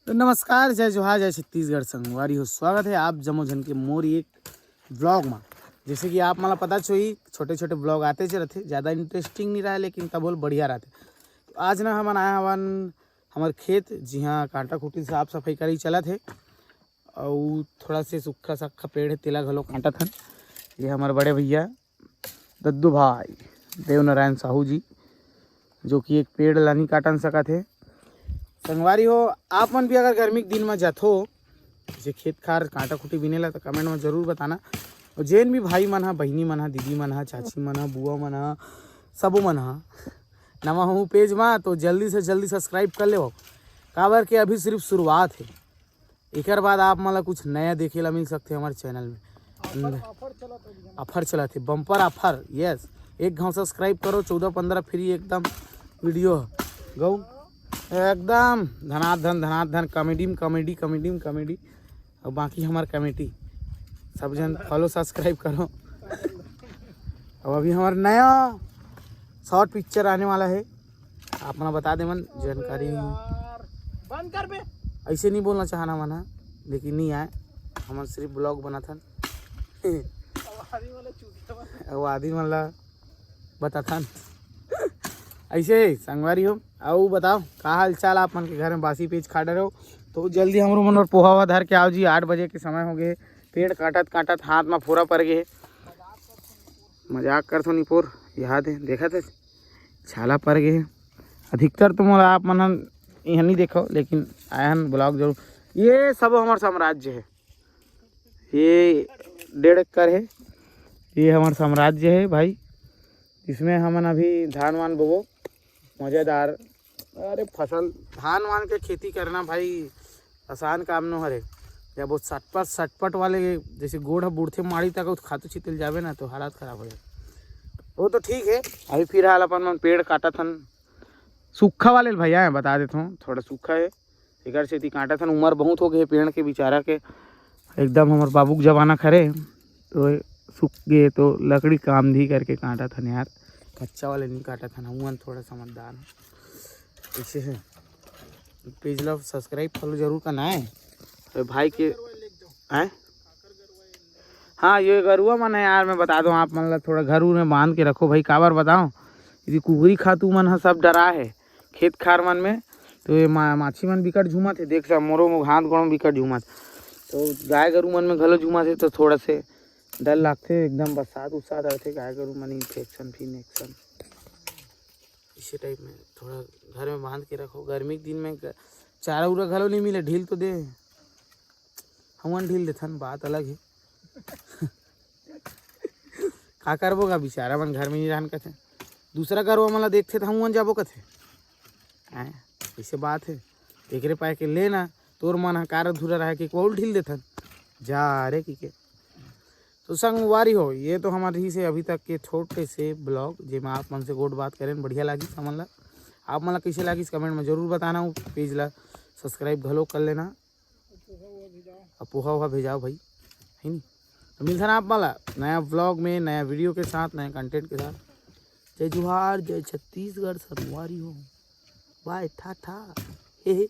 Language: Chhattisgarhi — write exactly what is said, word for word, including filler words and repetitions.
तो नमस्कार, जय जोहार, जय छत्तीसगढ़ संगवारी हो। स्वागत है आप जम्मो झन के मोर एक ब्लॉग में। जैसे कि आप मन ला पता होही, छोटे छोटे ब्लॉग आते च रथे, ज़्यादा इंटरेस्टिंग नहीं रहे लेकिन तब बढ़िया रहते। तो आज ना हमन आए हवन हमर खेत, जिहाँ कांटा खूटी साफ सफाई करी चलत हे, अउ थोड़ा से सूखा साखा पेड़ हे, तेला घलो काटत हन। ये हमर बड़े भैया दद्दू भाई देवनारायण साहू जी, जो कि एक पेड़ ला नहीं काटन सकत हे। संगवारी हो, आप मन भी अगर गर्मी के दिन में जाथो, जैसे खेत खार कांटा खूटी बिने ला, तो कमेंट में जरूर बताना। और जेन भी भाई मन हा, बहिनी मन हा, दीदी मन हा, चाची मन हा, बुआ मन हा, सबो मन हा नवा हूँ पेज मा, तो जल्दी से जल्दी सब्सक्राइब कर लेवो, काबर के अभी सिर्फ शुरुआत है। एकर बाद आप मन ला कुछ नया देखे ला मिल सकथे हमर चैनल में। ऑफर चलत हे, बम्पर ऑफर। यस, एक घाव सब्सक्राइब करो, चौदह पंद्रह फ्री एकदम वीडियो। गौ एकदम धनाधन धनाधन, कॉमेडी में कॉमेडी, कॉमेडी में कॉमेडी। और बाकी हमार कमेटी, सब जन फॉलो सब्सक्राइब करो। अब अभी हमार नया शॉर्ट पिक्चर आने वाला है, आप मन बता दे मन जानकारी नहीं। यार, बंद कर बे। ऐसे नहीं बोलना चाहना मन हा, लेकिन नहीं आए, हमन सिर्फ ब्लॉग बनाथन। अब आदमी वाला चूतिया वाला। अब आदमी वाला बताथन। ऐसे संगवारी हो, अउ बताओ का हाल चाल आप मन के घर में? बासी पेज खा डरे हो, तो जल्दी हमरो मन बर पोहा वोहा धर के आओ जी। आठ बजे के समय हो गए, पेड़ काटत काटत हाथ में फोरा पड़ गए। मजाक करथो निपोर, याद है, देखत है छाला पड़ गए। अधिकतर तो मोला आप मन हन इहाँ नहीं देखो, लेकिन आए हन ब्लॉग जरूर। ये सब हमार साम्राज्य है, ये डेढ़ एकड़ है, ये हमार साम्राज्य है भाई, इसमें हमन अभी धान वान बोबो। मज़ेदार। अरे फसल, धान वान के खेती करना भाई आसान काम नो हरे। जब वो सटपट सटपट वाले जैसे गोड़ ह बुड़थे माड़ी तक, उस खातू छितल जावे ना, तो हालत खराब हो जाए। वो तो ठीक है, अभी फिलहाल अपन मन पेड़ काटत हन, सूखा वाले ल भैया है, बता देत हूँ, थोड़ा सूखा है, एकर सेती काटत हन। उम्र बहुत हो गए पेड़ के बेचारा के, एकदम हमर बाबू के जमाना खरे, तो सूख गए तो लकड़ी काम दी करके काटत हन यार। कच्चा वाले नहीं काटत हन, हुआ थोड़ा समझदार है। ऐसे है, पेज ला सब्सक्राइब फॉलो जरूर करना है। अरे भाई के हैं? हाँ, ये गरुआ मन है यार, मैं बता दूँ आप मन ला, थोड़ा घर उर में बांध के रखो भाई। काबर बताओ, यदि कुकरी खातू मन ह सब डरा है खेत खार मन में, तो ये मा-, माछी मन बिकट झूमत है। देख सा मोरो मो हाथ गोड़ में बिकट झूमत, तो गाय गरु मन में घलो झूमत है, तो थोड़ा से डर लागथे। एकदम बरसात उरसात आथे, गाय गरु मन इन्फेक्शन फिन्फेक्शन, इसे टाइप में थोड़ा घर में बांध के रखो। गर्मी के दिन में ग-, चारा उरा घलो नहीं मिले, ढील तो दे, हमन ढील देथन, बात अलग है। का करबो गा, बेचारा मन घर में नहीं रहन कथे, दूसरा गरवा मन ला देखथे तो हमन जाबो कथे। हैं, ऐसे बात है, एकरे पाए के लेना, तोर मन ह कार अधूरा रहे के कोल ढील देथन, जा रे की के। तो संगवारी हो, ये तो हमार रही से अभी तक के छोटे से ब्लॉग, जेमा आप मन से गोठ बात करें, बढ़िया लागिस हमन ला। आप मन ला कैसे लागिस कमेंट में जरूर बताना, पेज ला सब्सक्राइब घलो कर लेना। अब पोहा वोहा भेजाओ भाई, है नी? तो मिलथन आप मन ला नया ब्लॉग में, नया वीडियो के साथ, नया कंटेंट के साथ। जय जोहार, जय छत्तीसगढ़, संगवारी हो, बाय, टाटा, हे हे।